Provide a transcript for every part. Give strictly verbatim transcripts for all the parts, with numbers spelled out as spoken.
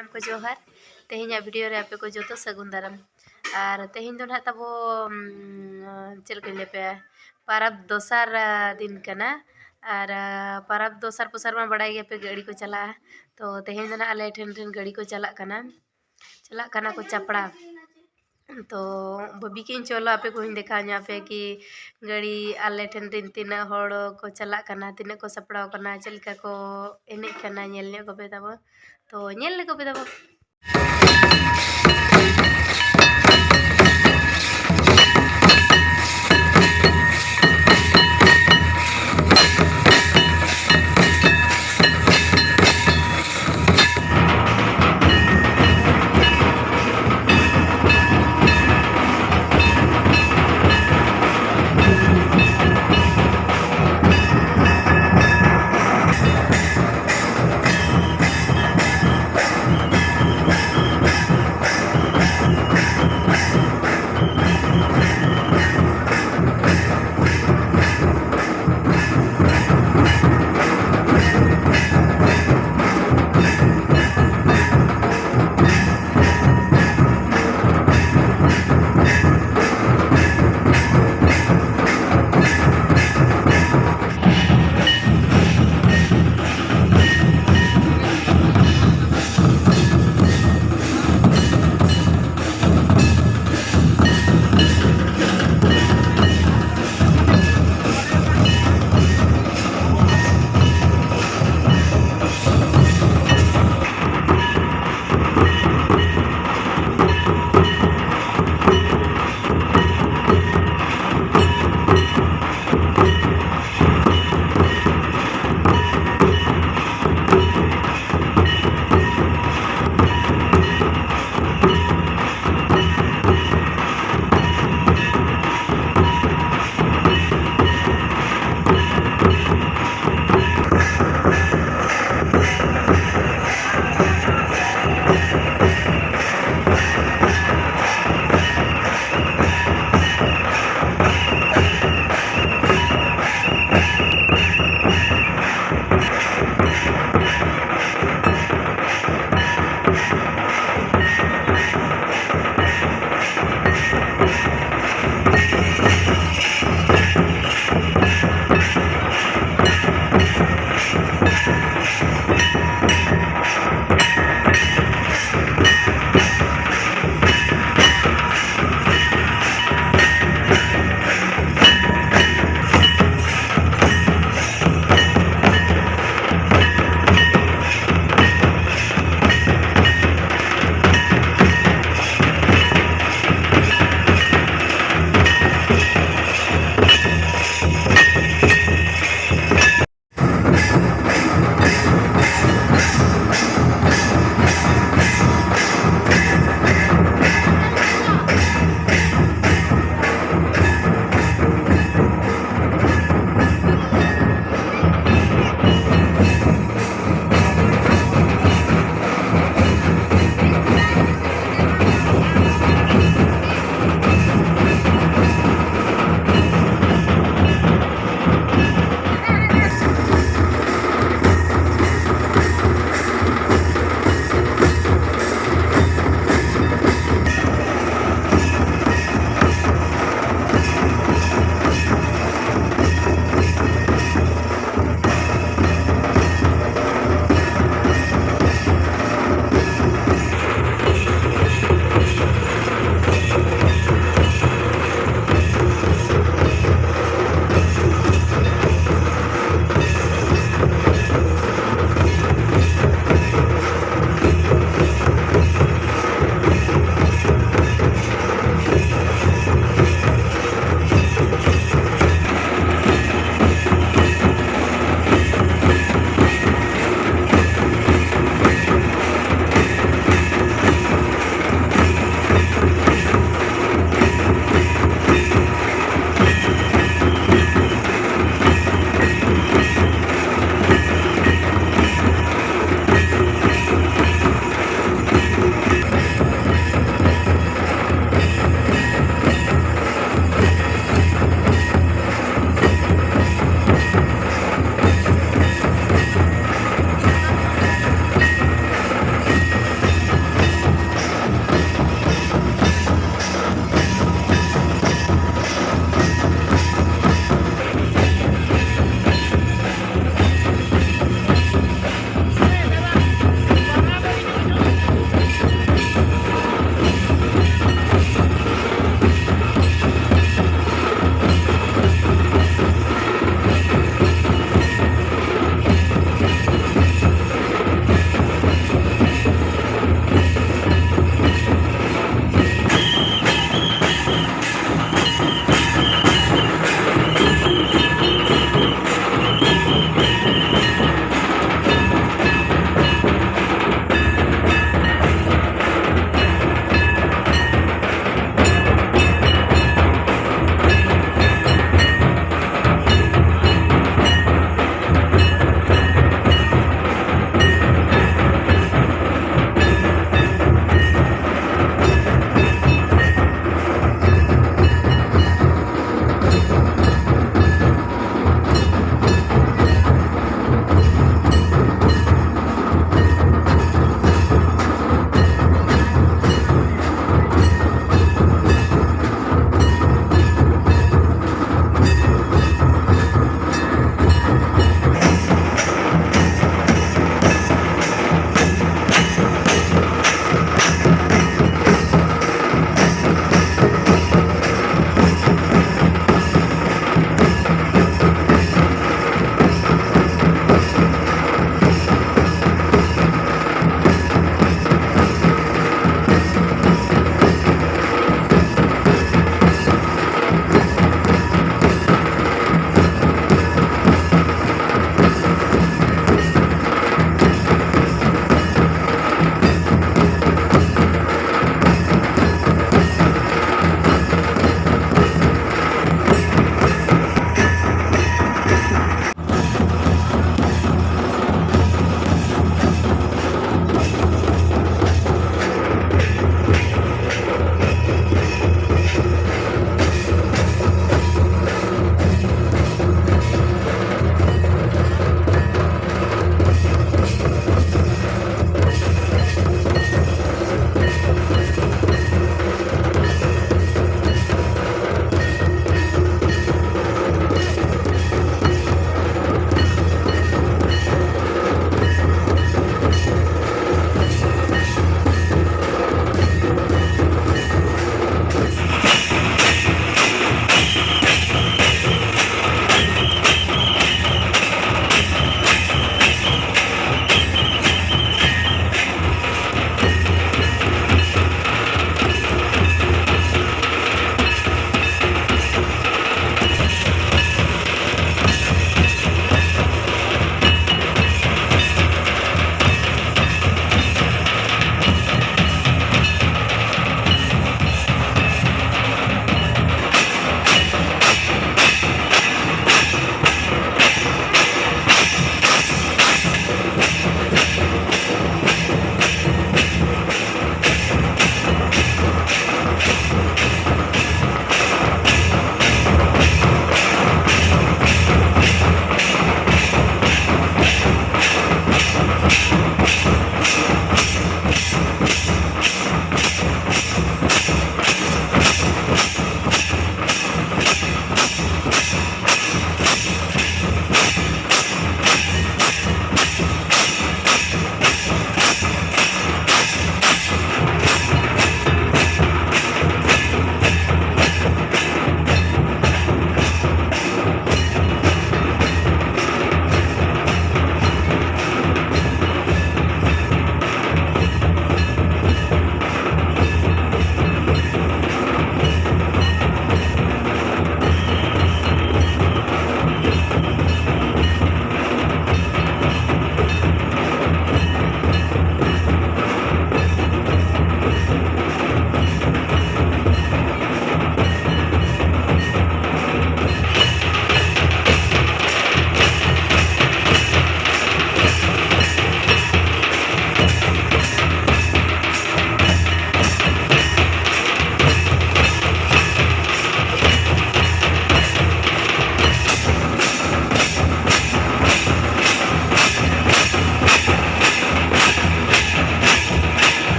ᱥᱟᱱᱟᱢ ᱠᱚ ᱡᱚᱦᱟᱨ᱾ ᱛᱮᱦᱮᱧᱟᱜ video ᱨᱮ ᱟᱯᱮ ᱠᱚ ᱡᱚᱛᱚ ᱥᱟᱹᱜᱩᱱ ᱫᱟᱨᱟᱢ᱾ ᱟᱨ ᱛᱮᱦᱮᱧ ᱫᱚ ᱱᱟᱦᱟᱜ ᱛᱟᱵᱚ, ᱩᱢ, ᱪᱮᱫ ᱞᱮᱠᱟᱧ ᱞᱟᱹᱭ ᱟᱯᱮᱭᱟ, ᱯᱟᱨᱟᱵᱽ ᱫᱚᱥᱟᱨ, ᱟ, ᱫᱤᱱ ᱠᱟᱱᱟ᱾ ᱟᱨ, ᱟ, ᱯᱟᱨᱟᱵᱽ ᱫᱚᱥᱟᱨ ᱯᱚᱥᱟᱨ ᱢᱟ ᱵᱟᱲᱟᱭ ᱜᱮᱭᱟᱯᱮ, ᱜᱟᱹᱲᱤ ᱠᱚ ᱪᱟᱞᱟᱜᱼᱟ᱾ ᱛᱚ ᱛᱮᱦᱮᱧ ᱫᱚ ᱱᱟᱦᱟᱜ ᱟᱞᱮ ᱴᱷᱮᱱ ᱴᱷᱮᱱ ᱜᱟᱹᱲᱤ ᱠᱚ ᱪᱟᱞᱟᱜ ᱠᱟᱱᱟ, ᱪᱟᱞᱟᱜ ᱠᱟᱱᱟ ᱠᱚ ᱪᱟᱯᱲᱟ᱾ ᱛᱚ ᱵᱟᱹᱵᱤ ᱠᱤᱱ ᱪᱚᱞᱚ ᱟᱯᱮ ᱠᱚᱧ ᱫᱮᱠᱷᱟᱣ ᱧᱚᱜ ᱟᱯᱮ ᱠᱤ ᱜᱟᱹᱲᱤ ᱟᱞᱮ ᱴᱷᱮᱱ ᱨᱤᱱ ᱛᱤᱱᱟᱹᱜ ᱦᱚᱲ ᱠᱚ ᱪᱟᱞᱟᱜ ᱠᱟᱱᱟ, ᱛᱤᱱᱟᱹᱜ ᱠᱚ ᱥᱟᱯᱲᱟᱣ ᱠᱟᱱᱟ, ᱪᱮᱫ ᱞᱮᱠᱟ ᱠᱚ ᱮᱱᱮᱡ ᱠᱟᱱᱟ, ᱧᱮᱞ ᱧᱚᱜ ᱠᱚᱯᱮ ᱛᱟᱵᱚ᱾ ᱛᱚ ᱧᱮᱞ ᱞᱮᱠᱚ ᱯᱮ ᱛᱟᱵᱚ᱾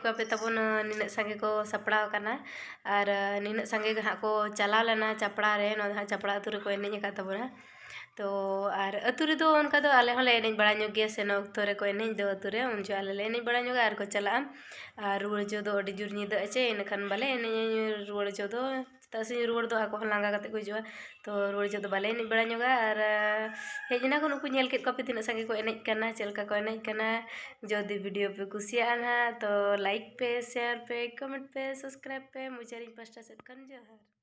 ᱟᱯᱮ ᱛᱟᱵᱚᱱ ᱱᱤᱱᱟᱹᱜ ᱥᱟᱸᱜᱮ ᱠᱚ ᱥᱟᱯᱲᱟᱣ ᱟᱠᱟᱱᱟ ᱟᱨ ᱱᱤᱱᱟᱹᱜ ᱥᱟᱸᱜᱮ ᱜᱮ ᱦᱟᱸᱜ ᱠᱚ ᱪᱟᱞᱟᱣ ᱞᱮᱱᱟ ᱪᱟᱯᱲᱟ ᱨᱮ᱾ ᱱᱚᱣᱟ ᱫᱚ ᱦᱟᱸᱜ ᱪᱟᱯᱲᱟ ᱟᱹᱛᱩ ᱨᱮᱠᱚ ᱮᱱᱮᱡ ᱟᱠᱟᱫ ᱛᱟᱵᱚᱱᱟ᱾ ᱛᱚ ᱟᱨ ᱟᱹᱛᱩ ᱨᱮᱫᱚ ᱚᱱᱠᱟ ᱫᱚ ᱟᱞᱮ ᱦᱚᱸᱞᱮ ᱮᱱᱮᱡ ᱵᱟᱲᱟ ᱧᱚᱜ ᱜᱮᱭᱟ, ᱥᱮᱱᱚᱜ ᱚᱠᱛᱚ ᱨᱮᱠᱚ ᱮᱱᱮᱡ ᱫᱚ ᱟᱹᱛᱩ ᱨᱮ, ᱩᱱ ᱡᱚᱦᱚᱜ ᱟᱞᱮ ᱞᱮ ᱮᱱᱮᱡ ᱵᱟᱲᱟ ᱧᱚᱜᱟ ᱟᱨ ᱠᱚ ᱪᱟᱞᱟᱜᱼᱟ᱾ ᱟᱨ ᱨᱩᱣᱟᱹᱲ ᱡᱚᱦᱚᱜ ᱫᱚ ᱟᱹᱰᱤ ᱡᱳᱨ ᱧᱤᱫᱟᱹᱜᱼᱟ ᱪᱮ, ᱤᱱᱟᱹᱠᱷᱟᱱ ᱵᱟᱞᱮ ᱮᱱᱮᱡ ᱨᱩᱣᱟᱹᱲ ᱡᱚᱦᱚᱜ ᱫᱚ᱾ ᱪᱮᱫᱟᱜ ᱥᱮ ᱨᱩᱣᱟᱹᱲ ᱫᱚ ᱟᱠᱚ ᱦᱚᱸ ᱞᱟᱸᱜᱟ ᱠᱟᱛᱮ ᱠᱚ ᱦᱤᱡᱩᱜᱼᱟ᱾ ᱛᱚ ᱨᱩᱣᱟᱹᱲ ᱡᱚᱦᱚᱜ ᱫᱚ ᱵᱟᱞᱮ ᱮᱱᱮᱡ ᱵᱟᱲᱟ ᱧᱚᱜᱟ᱾ ᱟᱨ ᱦᱮᱡ ᱮᱱᱟ ᱠᱚ, ᱱᱩᱠᱩ ᱧᱮᱞ ᱠᱮᱫ ᱠᱚᱣᱟ ᱯᱮ ᱛᱤᱱᱟᱹᱜ ᱥᱟᱸᱜᱮ ᱠᱚ ᱮᱱᱮᱡ ᱠᱟᱱᱟ, ᱪᱮᱫ ᱞᱮᱠᱟ ᱠᱚ ᱮᱱᱮᱡ ᱠᱟᱱᱟ᱾ ᱡᱩᱫᱤ video ᱯᱮ ᱠᱩᱥᱤᱭᱟᱜᱼᱟ ᱱᱟᱦᱟᱜ, ᱛᱚ like ᱯᱮ, share ᱯᱮ, comment ᱯᱮ, subscribe ᱯᱮ᱾ ᱢᱩᱪᱟᱹᱫ ᱤᱧ ᱯᱟᱥᱴᱟ ᱥᱮᱫ ᱠᱷᱚᱱ ᱡᱚᱦᱟᱨ᱾